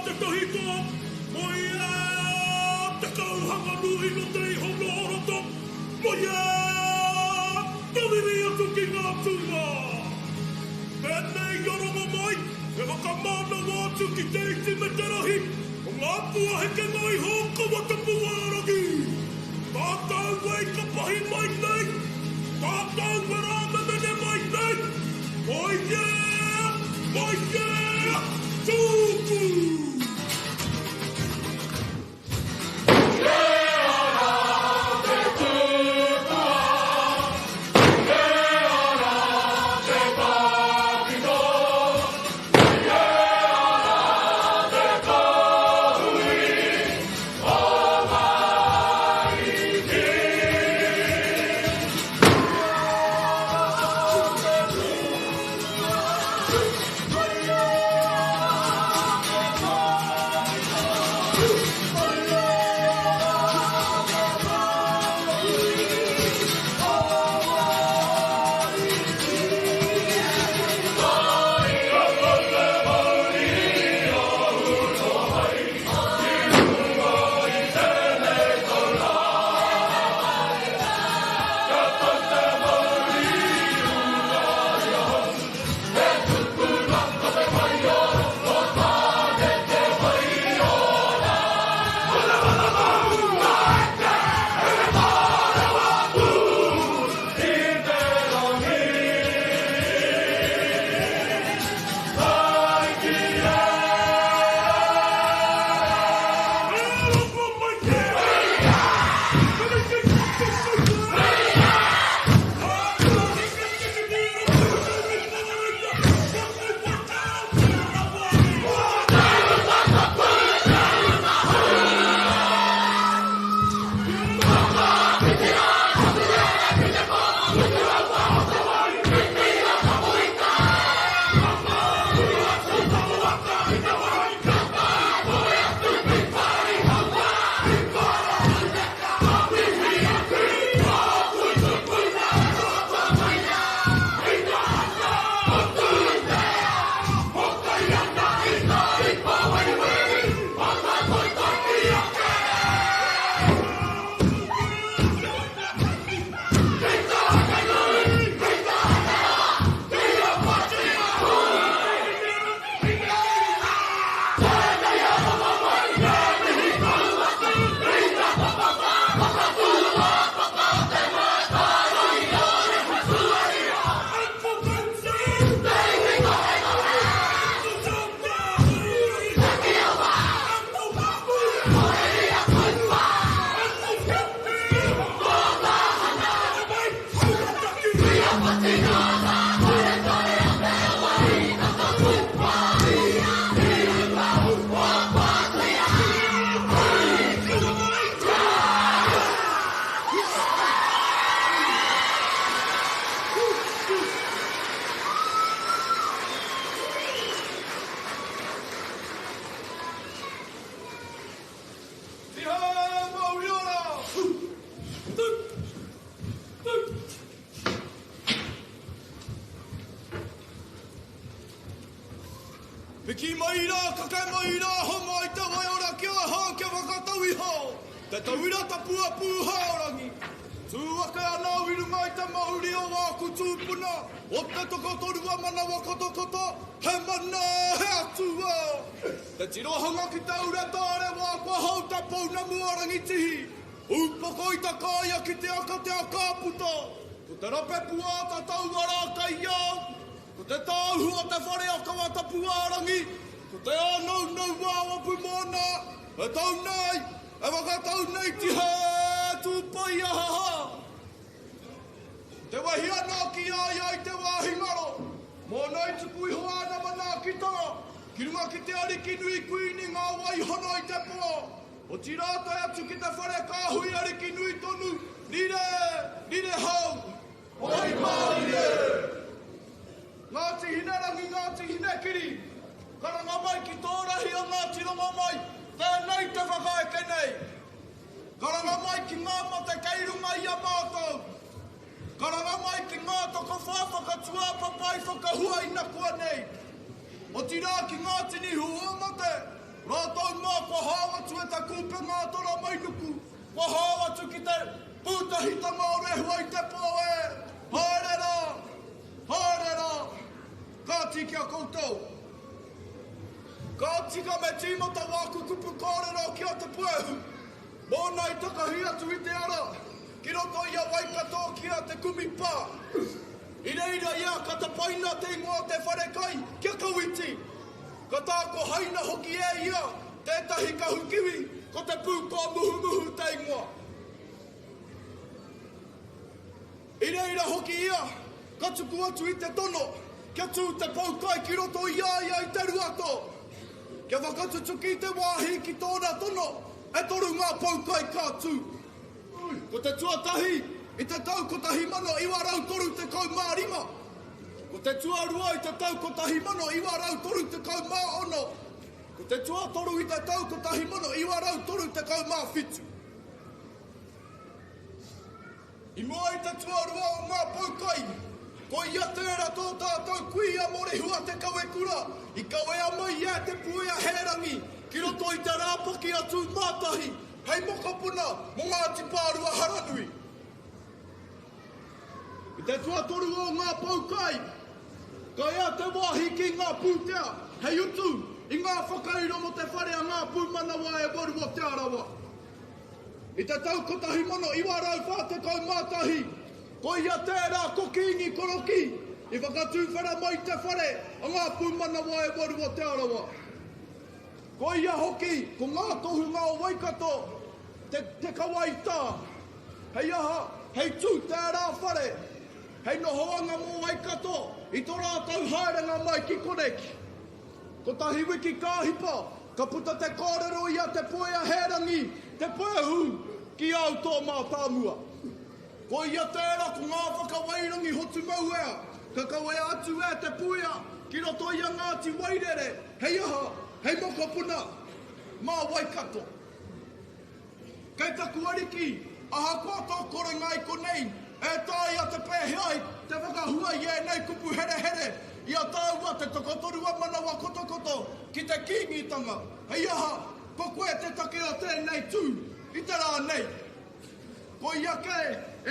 te tahito, Moea te kauhanga nui no te iho no roto, Moea te riri atu ki ngā tūnga. Tēnei a Rongomai e whakamānawa atu ki te iti me te rahi o ngā pua hekenga iho o Kawatapuārangi. Tātou e ka pahi mai nei, tātou e rāmemene mai nei, Moea! Moea! Tūku! Piki mai rā, kake mai rā, homai te waiora ki ahau kia whakatau iho te tauira tapu a Pūhaorangi. Tū ake ana au i runga i te mauri o āku tūpuna, o te tokotoru a manawa kotokoto, he mana, he atua. Te tirohanga ki te ura tārewa kua hou te pounamu o Rangitihi, ūpoko i takaia ki te aka te aka puta, ko te rape pua o taua rā kei au, ko te tāuhu o te whare o Kawatapuārangi, ko te ānaunaua o Pumōna, e tau nei, e whakatau nei tihe tūpai ahaha. Te wehi anō ki a ia i te wāhi ngaro, mōna i tuku iho āna manaakitanga ki runga ki te ariki nui kuini ngā wai hono i te pō, otirā tae atu ki te whare kāhui ariki nui tonu, rire, rire hau, Pai mārire! Ngāti Hinerangi, Ngāti Hinekiri, karanga mai ki tō rahi o Ngāti Rongomai, tēnei te whakaeke nei. Karanga mai ki ngā mate kei runga i a mātou. Karanga mai ki ngā tokowhā whakatuāpapa i whakahua inakuanei. Otirā ki ngā tini hū o mate, rātou. kua hao atu e te kūpenga a Taramainuku, kua hao atu ki te pūtahitanga o Rehua i te pō e! Haere rā! Haere rā! Kāti ki a koutou! Ka tika me tīmata wāku kupu kōrero ki a Te Puehu, mōna i takahi atu i te ara ki roto i a Waikato ki a Te Kumi Pā. I reira ia ka tapaina te ingoa o te wharekai kia Kawiti. Ka tākohaina hoki e ia tētahi kahu kiwi ko Te Pūkōmuhumuhu te ingoa. I reira hoki ia ka tuku atu i te tono kia tū te poukai ki roto i a ia i te Ruato. Kia whakatutuki te wāhi ki tōna tono, e toru ngā poukai ka tū. Ko te tuatahi i te tau 1935, ko te tuarua i te tau 1936, ko te tuatoru i te tau 1937. I mua i te tuarua o ngā poukai, ko ia tērā tō tātou kuia Mōrehu a Te Kawekura i kawea mai e Te Puea Hērangi ki roto i te rāpaki a Tūmātahi hei mokopuna mō Ngāti Pārua Haranui. I te tuatoru o ngā poukai, ka ea te wāhi ki ngā pūtea hei utu i ngā whakairo mō te whare a Ngā Pūmanawa e waru o Te Arawa. I te tau 1941, ko ia tērā ko Kīngi Korokī i whakatuwhera mai te whare a ngā pūmanawa e waru o Te Arawa. Ko ia hoki ko ngā tohunga o Waikato te, te kawaitā. Hei aha, hei tū tērā whare, hei nohoanga mō Waikato i tō rātou haerenga mai ki koneki. Kotahi wiki ka hipa, ka puta te kōrero i a Te Puea Hērangi, Te Puehu, ki au tō mātāmua. Ko ia tērā ko ngā whakawairangi hotumauea, ka kawea atu e Te Puea ki roto i a Ngāti Wairere, hei aha, hei mokopuna mā Waikato. Kei taku ariki, ahakoa tō korenga i konei, e taea te pēhea ai te whakahua i ēnei kupu herehere i a tāua te tokotoru a manawa kotokoto ki te Kīngitanga, hei aha, ko koe te take o tēnei tū i te rā nei. Koia kē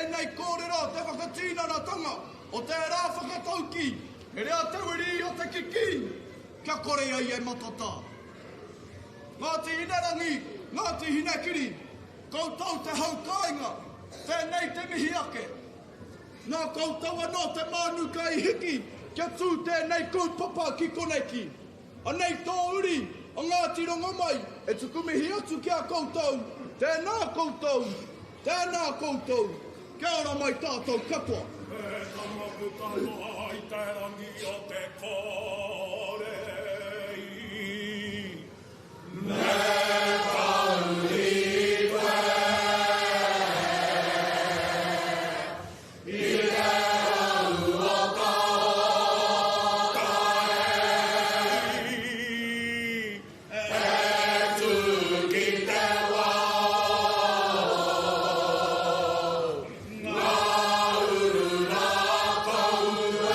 ēnei kōrero te whakatinanatanga o tērā whakataukī, Herea te wiri o te kikī, kia kore ai e matatā. Ngāti Hinerangi, Ngāti Hinekiri, koutou te hau kāinga, tēnei te mihi ake. Nā koutou anō te mānuka i hiki kia tū tēnei kaupapa ki koneki. Anei tō uri a Ngāti Rongomai e tuku mihi atu ki a koutou, tēnā koutou, tēnā koutou, kia ora mai tātou katoa. E tama puta noa i te rangi o te kore i. Me tauri koe i te rau o ka tae E tū ki te wao Ngā uru rākau e.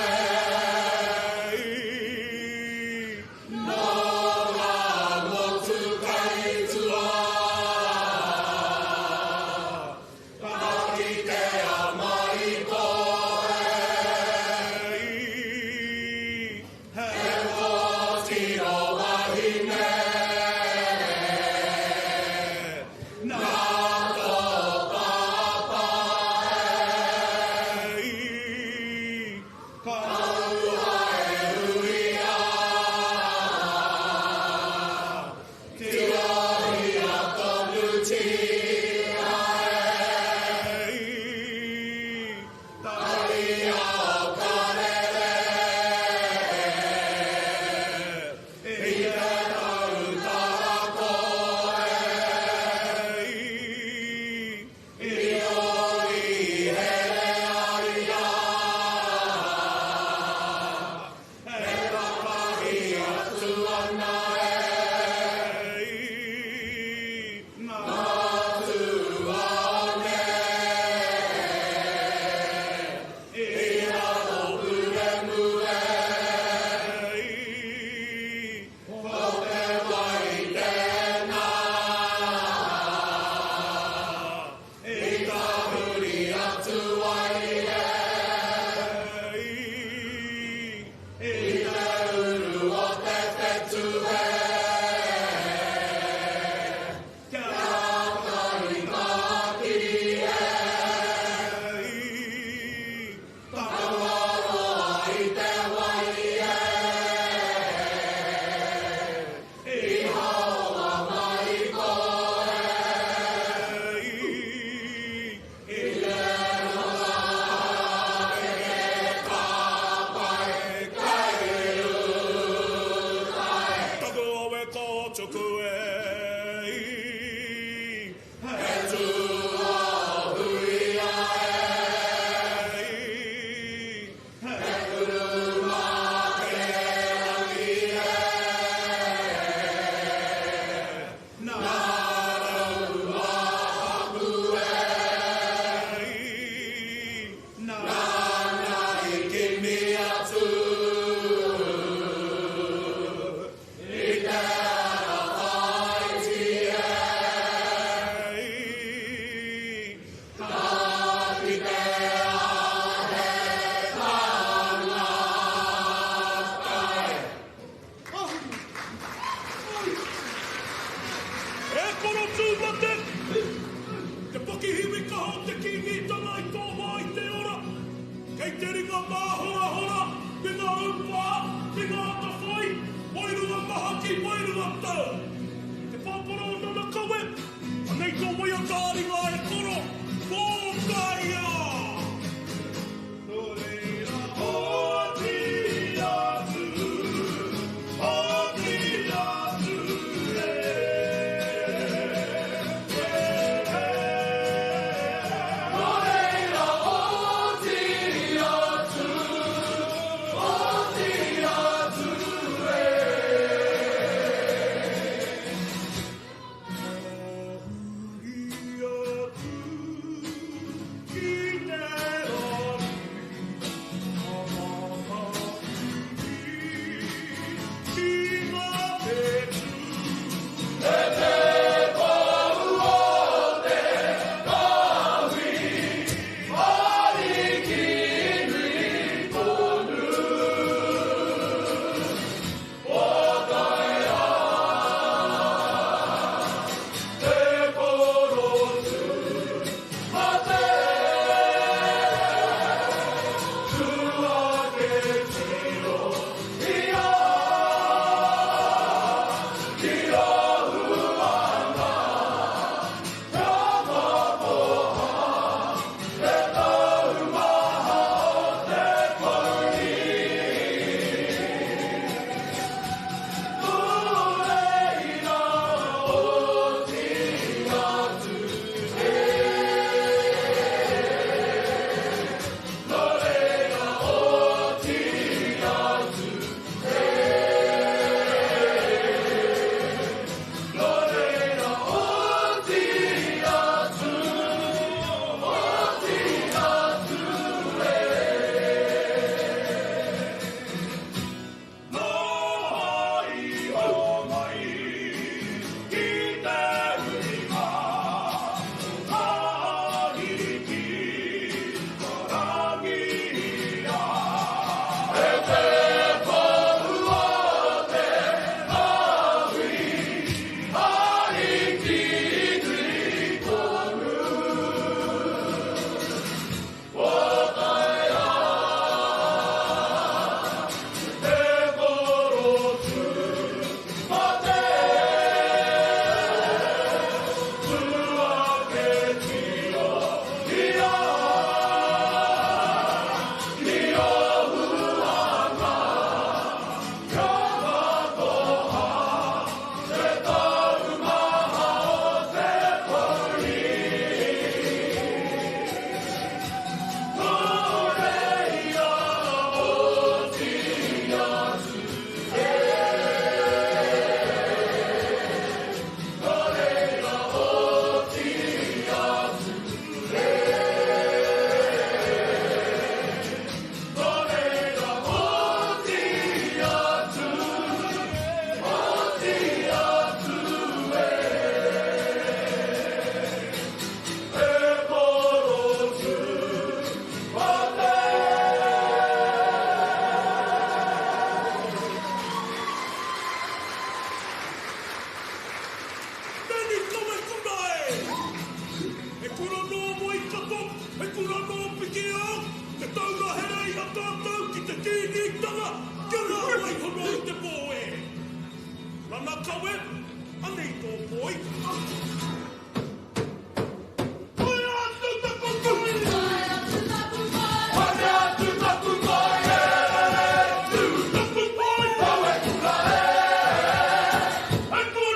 tuku e i. He tūāhuia e i. He kuruma te rangi e. Nā raua hapu e i. Nāna i kimi atu i te ara whāiti e i. Ka kitea he tangata e. E koro tūmate, te pakihiwi kaha o te Kīngitanga i tō wā i te ora, kei te ringa māhorahora me ngā raupā, me ngā atawhai, wairua mahaki, wairua tau. Te pāpara o Nana Kawe, anei tō waiata ā-ringa e koro, Pōkaia! Nō reira, oti atu, oti atu e, e, e. Nō reira, oti atu, oti atu e. Ka huri atu ki te rangi, ka mātakitaki ki ngā whetū. E te pou o te kāhui, ariki nui tonu. O taea te korotu mate, tu ake tiro ia, ki ahuana, kia makoha, te taumaha o te pouri. Nō reira oti atu e. Nō reira oti atu e. Nō reira oti atu, oti atu e. Nā hai o mai ki te huringa, ka ariki rangia. E te pou o te kāhui, ariki nui tonu. O taea te korotu mate, tu ake tiro ia, ki ahuana, kia makoha, te taumaha o te pouri. Nō reira oti atu e. Nō reira oti atu e. Nō reira oti atu, oti atu e. E korotu mate. Tēnei kawe kura e! He kura nō Waikato, he kura nō Pikiao, te taura here i a tātou ki te Kīngitanga, kia ngā waihono i te pō e! Nana kawe, anei tō poi. Haere atu taku kai! Haere atu taku kai! Haere atu taku kai e! Tū taku kai! Kawe kura e! He kura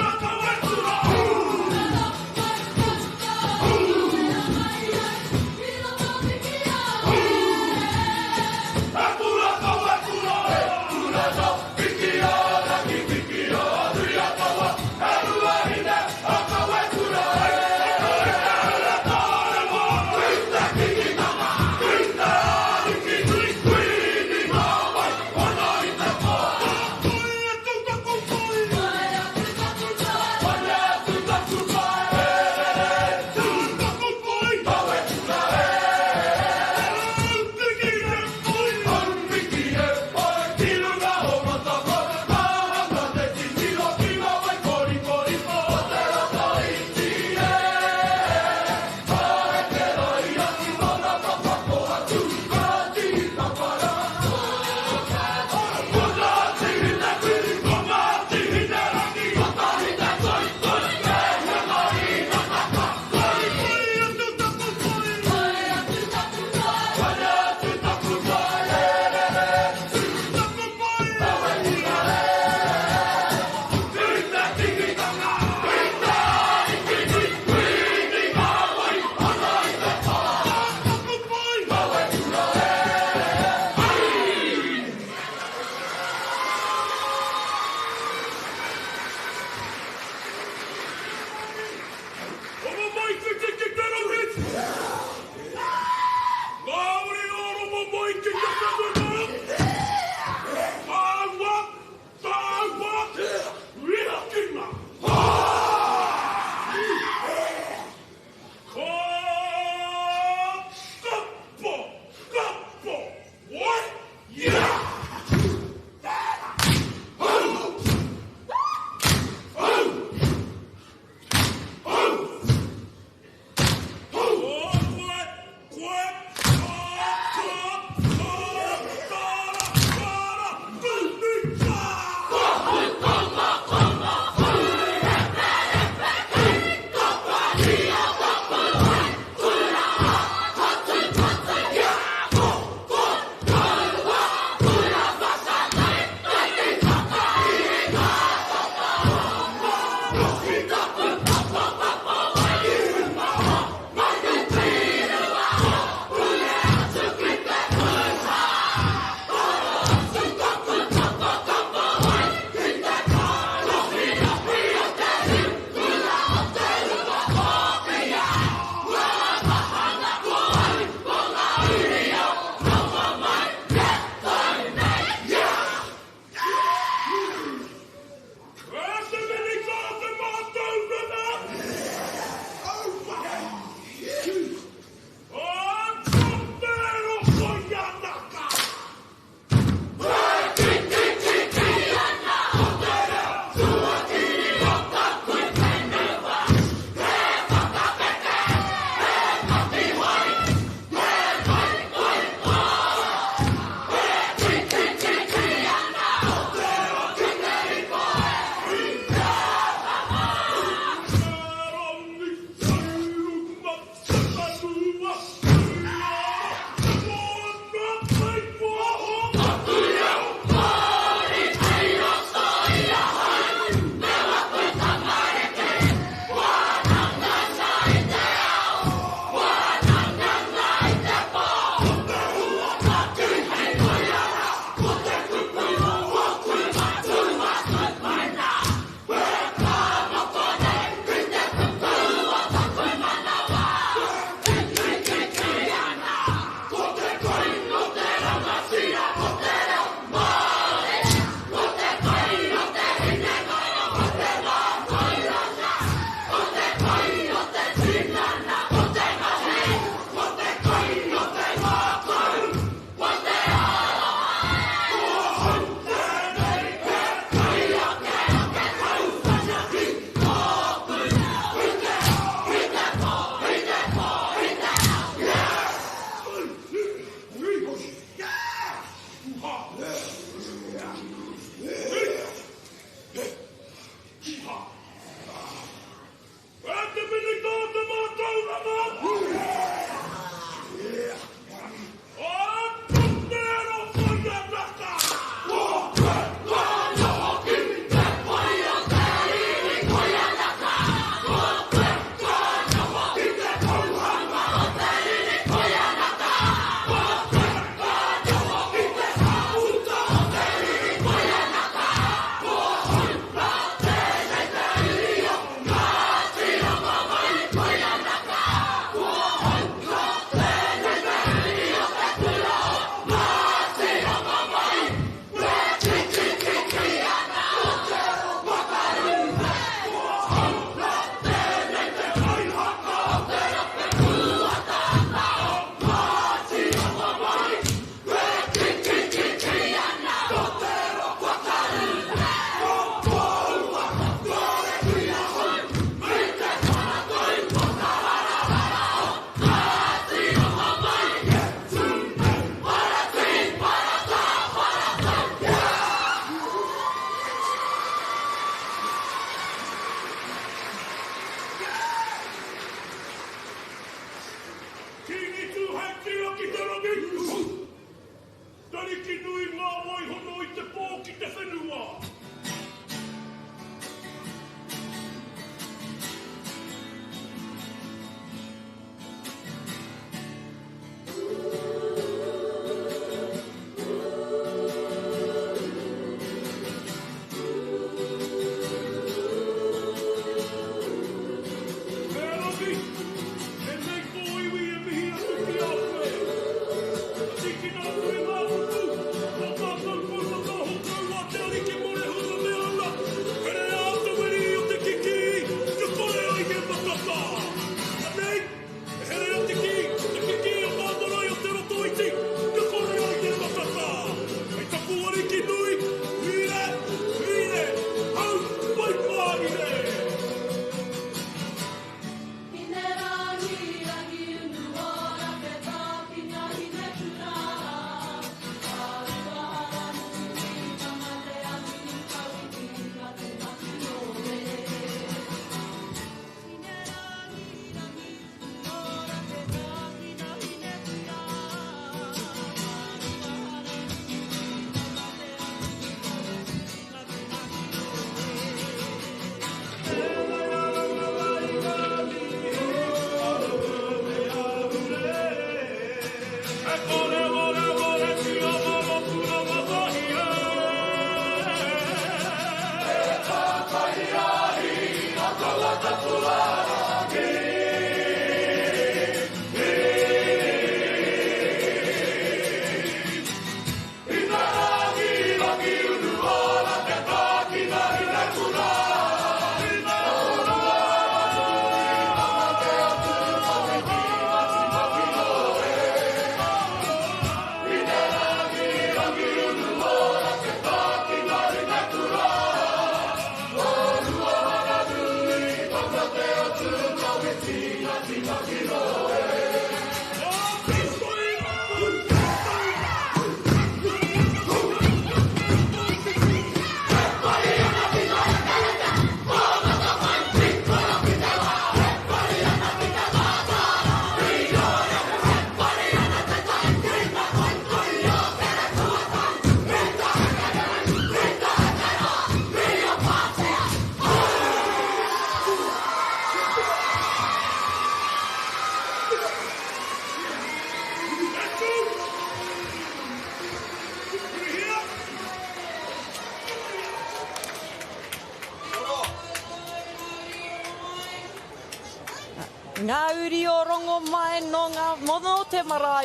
Ngā uri o Rongomai nō ngā, nō te marae.